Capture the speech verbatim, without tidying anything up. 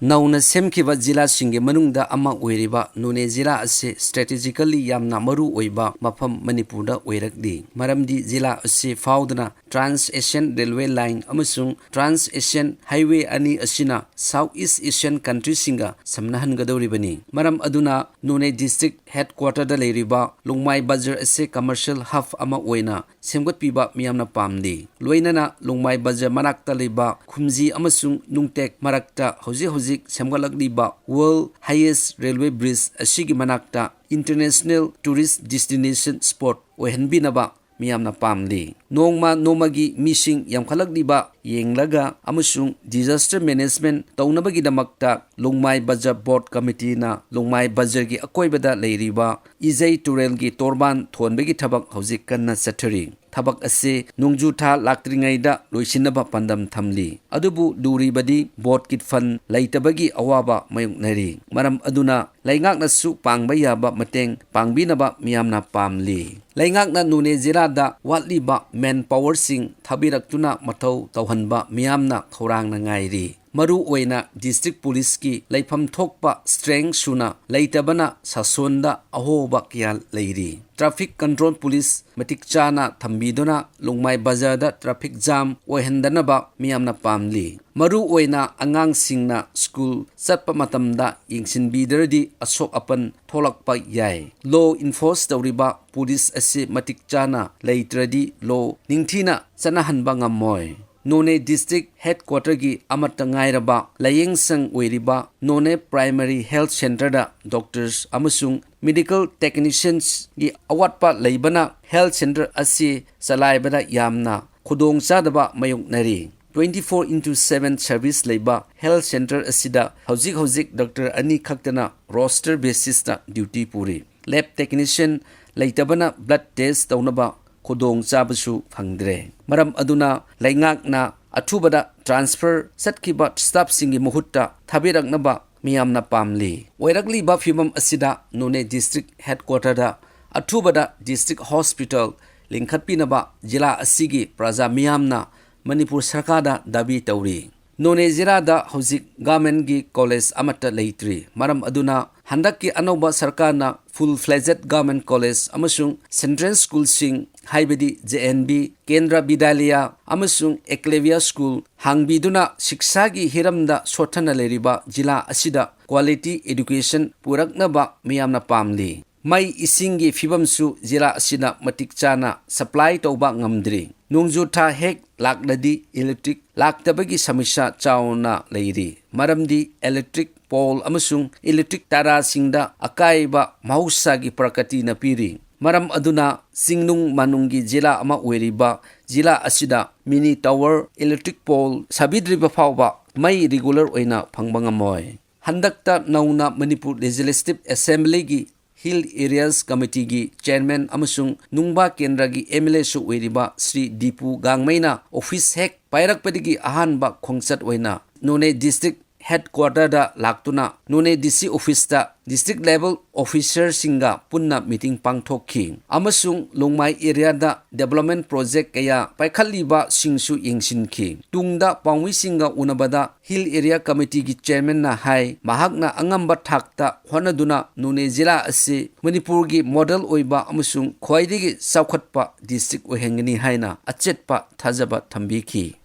ꯅꯧꯅ ꯁꯦꯝꯈꯤꯕ ꯖꯤꯂꯥꯁꯤꯡꯒꯤ ꯃꯅꯨꯡꯗ ꯑꯃ ꯑꯣꯏꯔꯤꯕ ꯅꯣꯅꯦ ꯖꯤꯂꯥ ꯑꯁꯤ strategically ꯌꯥꯝꯅ ꯃꯔꯨ ꯑꯣꯏꯕ ꯃꯐꯝ ꯃꯅꯤꯄꯨꯔꯗ ꯑꯣꯏꯔꯛꯂꯤ꯫ ꯃꯔꯝꯗꯤ ꯖꯤꯂꯥ ꯑꯁꯤ ꯐꯥꯎꯗꯨꯅ Trans Asian Railway Line ꯑꯃꯁꯨꯡ Trans Asian Highway ꯑꯅꯤ ꯑꯁꯤꯅ South East Asian countryꯁꯤꯡꯒ ꯁꯝꯅꯍꯟꯒꯗꯧꯔꯤꯕꯅꯤ꯫ ꯃꯔꯝ ꯑꯗꯨꯅ ꯅꯣꯅꯦ district headquarterꯗ ꯂꯩꯔꯤꯕ ꯂꯣꯡꯃꯥꯏ ꯕꯖꯥꯔ ꯑꯁꯤ commercial hub ꯑꯃ ꯑꯣꯏꯅ ꯁꯦꯝꯒꯠꯄꯤꯕ ꯃꯤꯌꯥꯝꯅ ꯄꯥꯝꯂꯤ꯫ ꯂꯣꯏꯅꯅ ꯂꯣꯡꯃꯥꯏ ꯕꯖꯥꯔ ꯃꯅꯥꯛꯇ ꯂꯩꯕ ꯈꯨꯝꯖꯤ ꯑꯃꯁꯨꯡ ꯅꯨꯡꯇꯦꯛ ꯃꯔꯛꯇ ꯍꯧꯖꯤꯛ ꯍꯧꯖꯤꯛ ꯁꯦꯝꯒꯠꯂꯛꯂꯤꯕ World Highest Railway Bridge ꯑꯁꯤꯒꯤ ꯃꯅꯥꯛꯇ international tourist destination spot ꯑꯣꯏꯍꯟꯕꯤꯅꯕ ꯃꯤꯌꯥꯝꯅ ꯄꯥꯝꯂꯤ꯫ ꯅꯣꯡꯃ ꯅꯣꯡꯃꯒꯤ ꯃꯤꯁꯤꯡ ꯌꯥꯝꯈꯠꯂꯛꯂꯤꯕ ꯌꯦꯡꯂꯒ ꯑꯃꯁꯨꯡ disaster management ꯇꯧꯅꯕꯒꯤꯗꯃꯛꯇ ꯂꯣꯡꯃꯥꯏ ꯕꯖꯥꯔ board committeeꯅ ꯂꯣꯡꯃꯥꯏ ꯕꯖꯥꯔꯒꯤ ꯑꯀꯣꯏꯕꯗ ꯂꯩꯔꯤꯕ ꯏꯖꯩ ꯇꯨꯔꯦꯜꯒꯤ ꯇꯣꯔꯕꯥꯟ ꯊꯣꯟꯕꯒꯤ ꯊꯕꯛ ꯍꯧꯖꯤꯛ ꯀꯟꯅ ꯆꯠꯊꯔꯤ꯫ ꯊꯕꯛ ꯑꯁꯤ ꯅꯣꯡꯖꯨ ꯊꯥ ꯂꯥꯛꯇ꯭ꯔꯤꯉꯩꯗ ꯂꯣꯏꯁꯤꯟꯅꯕ ꯄꯥꯟꯗꯝ ꯊꯝꯂꯤ꯫ ꯑꯗꯨꯕꯨ ꯂꯨꯔꯤꯕꯗꯤ boardꯀꯤ fund ꯂꯩꯇꯕꯒꯤ ꯑꯋꯥꯕ ꯃꯥꯌꯣꯛꯅꯔꯤ꯫ ꯃꯔꯝ ꯑꯗꯨꯅ ꯂꯩꯉꯥꯛꯅꯁꯨ ꯄꯥꯡꯕ ꯌꯥꯕ ꯃꯇꯦꯡ ꯄꯥꯡꯕꯤꯅꯕ ꯃꯤꯌꯥꯝꯅ ꯄꯥꯝꯂꯤ꯫ ꯂꯩꯉꯥꯛꯅ ꯅꯣꯅꯦ ꯖꯤꯂꯥꯗ ꯋꯥꯠꯂꯤꯕ manpowerꯁꯤꯡ ꯊꯥꯕꯤꯔꯛꯇꯨꯅ ꯃꯊꯧ ꯇꯧꯍꯟꯕ ꯃꯤꯌꯥꯝꯅ ꯈꯧꯔꯥꯡꯅ ꯉꯥꯏꯔꯤ꯫ ꯃꯔꯨ ꯑꯣꯏꯅ district policeꯀꯤ ꯂꯩꯐꯝ ꯊꯣꯛꯄ strength ꯁꯨꯅ ꯂꯩꯇꯕꯅ ꯁꯥꯁꯣꯟꯗ ꯑꯍꯣꯕ ꯀꯌꯥ ꯂꯩꯔꯤ꯫ Traffic control police ꯃꯇꯤꯛ ꯆꯥꯅ ꯊꯝꯕꯤꯗꯨꯅ ꯂꯣꯡꯃꯥꯏ ꯕꯖꯥꯔꯗ traffic jam ꯑꯣꯏꯍꯟꯗꯅꯕ ꯃꯤꯌꯥꯝꯅ ꯄꯥꯝꯂꯤ꯫ ꯃꯔꯨ ꯑꯣꯏꯅ ꯑꯉꯥꯡꯁꯤꯡꯅ school ꯆꯠꯄ ꯃꯇꯝꯗ ꯌꯦꯡꯁꯤꯟꯕꯤꯗ꯭ꯔꯗꯤ ꯑꯁꯣꯛ ꯑꯄꯟ ꯊꯣꯛꯂꯛꯄ ꯌꯥꯏ꯫ Law enforce ꯇꯧꯔꯤꯕ police ꯑꯁꯤ ꯃꯇꯤꯛ ꯆꯥꯅ ꯂꯩꯇ꯭ꯔꯗꯤ law ꯅꯤꯡꯊꯤꯅ ꯆꯠꯅꯍꯟꯕ ꯉꯝꯃꯣꯏ꯫ ꯅꯣꯅꯦ district headquarterꯒꯤ ꯑꯃꯠꯇ ꯉꯥꯏꯔꯕ ꯂꯥꯏꯌꯦꯡꯁꯪ ꯑꯣꯏꯔꯤꯕ ꯅꯣꯅꯦ Primary Health Centreꯗ doctors ꯑꯃꯁꯨꯡ medical techniciansꯒꯤ ꯑꯋꯥꯠꯄ ꯂꯩꯕꯅ health centre ꯑꯁꯤ ꯆꯂꯥꯏꯕꯗ ꯌꯥꯝꯅ ꯈꯨꯗꯣꯡꯆꯥꯗꯕ ꯃꯥꯌꯣꯛꯅꯔꯤ꯫ Twenty four into seven service ꯂꯩꯕ health centre ꯑꯁꯤꯗ ꯍꯧꯖꯤꯛ ꯍꯧꯖꯤꯛ doctor ꯑꯅꯤ ꯈꯛꯇꯅ roster basisꯇ duty ꯄꯨꯔꯤ꯫ Lab technician ꯂꯩꯇꯕꯅ blood test ꯇꯧꯅꯕ ꯈꯨꯗꯣꯡꯆꯥꯕꯁꯨ ꯐꯪꯗ꯭ꯔꯦ꯫ ꯃꯔꯝ ꯑꯗꯨꯅ ꯂꯩꯉꯥꯛꯅ ꯑꯊꯨꯕꯗ transfer ꯆꯠꯈꯤꯕ staffꯁꯤꯡꯒꯤ ꯃꯍꯨꯠꯇ ꯊꯥꯕꯤꯔꯛꯅꯕ ꯃꯤꯌꯥꯝꯅ ꯄꯥꯝꯂꯤ꯫ ꯑꯣꯏꯔꯛꯂꯤꯕ ꯐꯤꯚꯝ ꯑꯁꯤꯗ ꯅꯣꯅꯦ district headquarterꯗ ꯑꯊꯨꯕꯗ district hospital ꯂꯤꯡꯈꯠꯄꯤꯅꯕ ꯖꯤꯂꯥ ꯑꯁꯤꯒꯤ ꯄ꯭ꯔꯖꯥ ꯃꯤꯌꯥꯝꯅ ꯃꯅꯤꯄꯨꯔ ꯁꯔꯀꯥꯔꯗ ꯗꯥꯕꯤ ꯇꯧꯔꯤ꯫ ꯅꯣꯅꯦ ꯖꯤꯂꯥꯗ ꯍꯧꯖꯤꯛ ꯒꯚꯔꯟꯃꯦꯟꯠꯀꯤ ꯀꯣꯂꯦꯖ ꯑꯃꯠꯇ ꯂꯩꯇ꯭ꯔꯤ꯫ ꯃꯔꯝ ꯑꯗꯨꯅ ꯍꯟꯗꯛꯀꯤ ꯑꯅꯧꯕ ꯁꯔꯀꯥꯔꯅ full fledged government college ꯑꯃꯁꯨꯡ central schoolꯁꯤꯡ, ꯍꯥꯏꯕꯗꯤ ꯖꯦ ꯑꯦꯟ ꯚꯤ, ꯀꯦꯟꯗ꯭ꯔ ꯕꯤꯗ꯭ꯌꯥꯂꯌ ꯑꯃꯁꯨꯡ ꯑꯦꯀꯂꯕ꯭ꯌ ꯁ꯭ꯀꯨꯜ ꯍꯥꯡꯕꯤꯗꯨꯅ ꯁꯤꯛꯁꯥꯒꯤ ꯍꯤꯔꯝꯗ ꯁꯣꯠꯊꯅ ꯂꯩꯔꯤꯕ ꯖꯤꯂꯥ ꯑꯁꯤꯗ quality education ꯄꯨꯔꯛꯅꯕ ꯃꯤꯌꯥꯝꯅ ꯄꯥꯝꯂꯤ꯫ ꯃꯩ ꯏꯁꯤꯡꯒꯤ ꯐꯤꯕꯝꯁꯨ ꯖꯤꯂꯥ ꯑꯁꯤꯗ ꯃꯇꯤꯛ ꯆꯥꯅ supply ꯇꯧꯕ ꯉꯝꯗ꯭ꯔꯤ꯫ ꯅꯣꯡꯖꯨ ꯊꯥ ꯍꯦꯛ ꯂꯥꯛꯂꯗꯤ electric ꯂꯥꯛꯇꯕꯒꯤ ꯁꯃꯁ꯭ꯌꯥ ꯆꯥꯎꯅ ꯂꯩꯔꯤ, ꯃꯔꯝꯗꯤ electric pole ꯑꯃꯁꯨꯡ electric ꯇꯥꯔꯥꯁꯤꯡꯗ ꯑꯀꯥꯏꯕ ꯃꯍꯧꯁꯥꯒꯤ ꯄ꯭ꯔꯀ꯭ꯔꯤꯇꯤꯅ ꯄꯤꯔꯤ꯫ ꯃꯔꯝ ꯑꯗꯨꯅ ꯆꯤꯡꯅꯨꯡ ꯃꯥꯅꯨꯡꯒꯤ ꯖꯤꯂꯥ ꯑꯃ ꯑꯣꯏꯔꯤꯕ ꯖꯤꯂꯥ ꯑꯁꯤꯗ mini tower, electric pole ꯁꯥꯕꯤꯗ꯭ꯔꯤꯕ ꯐꯥꯎꯕ ꯃꯩ regular ꯑꯣꯏꯅ ꯐꯪꯕ ꯉꯝꯃꯣꯏ꯫ ꯍꯟꯗꯛꯇ ꯅꯧꯅ Manipur Legislative Assemblyꯒꯤ Hill Areas Committeeꯒꯤ chairman ꯑꯃꯁꯨꯡ ꯅꯨꯡꯕꯥ ꯀꯦꯟꯗ꯭ꯔꯒꯤ ꯑꯦꯝ ꯑꯦꯜ ꯑꯦꯁꯨ ꯑꯣꯏꯔꯤꯕ ꯁ꯭ꯔꯤ ꯗꯤꯄꯨ ꯒꯥꯡꯃꯩꯅ office ꯍꯦꯛ ꯄꯥꯏꯔꯛꯄꯗꯒꯤ ꯑꯍꯥꯟꯕ ꯈꯣꯡꯆꯠ ꯑꯣꯏꯅ ꯅꯣꯅꯦ district headquarterꯗ ꯂꯥꯛꯇꯨꯅ ꯅꯣꯅꯦ ꯗꯤ ꯁꯤ officeꯇ district level officerꯁꯤꯡꯒ ꯄꯨꯟꯅ meeting ꯄꯥꯡꯊꯣꯛꯈꯤ ꯑꯃꯁꯨꯡ ꯂꯣꯡꯃꯥꯏ areaꯗ development project ꯀꯌꯥ ꯄꯥꯏꯈꯠꯂꯤꯕꯁꯤꯡꯁꯨ ꯌꯦꯡꯁꯤꯟꯈꯤ꯫ ꯇꯨꯡꯗ ꯄꯥꯎꯃꯤꯁꯤꯡꯒ ꯎꯅꯕꯗ Hill Area Committeeꯒꯤ chairmanꯅ ꯍꯥꯏ, ꯃꯍꯥꯛꯅ ꯑꯉꯝꯕ ꯊꯥꯛꯇ ꯍꯣꯠꯅꯗꯨꯅ ꯅꯣꯅꯦ ꯖꯤꯂꯥ ꯑꯁꯤ ꯃꯅꯤꯄꯨꯔꯒꯤ model ꯑꯣꯏꯕ ꯑꯃꯁꯨꯡ ꯈ꯭ꯋꯥꯏꯗꯒꯤ ꯆꯥꯎꯈꯠꯄ district ꯑꯣꯏꯍꯟꯒꯅꯤ ꯍꯥꯏꯅ ꯑꯆꯦꯠꯄ ꯊꯥꯖꯕ ꯊꯝꯕꯤꯈꯤ꯫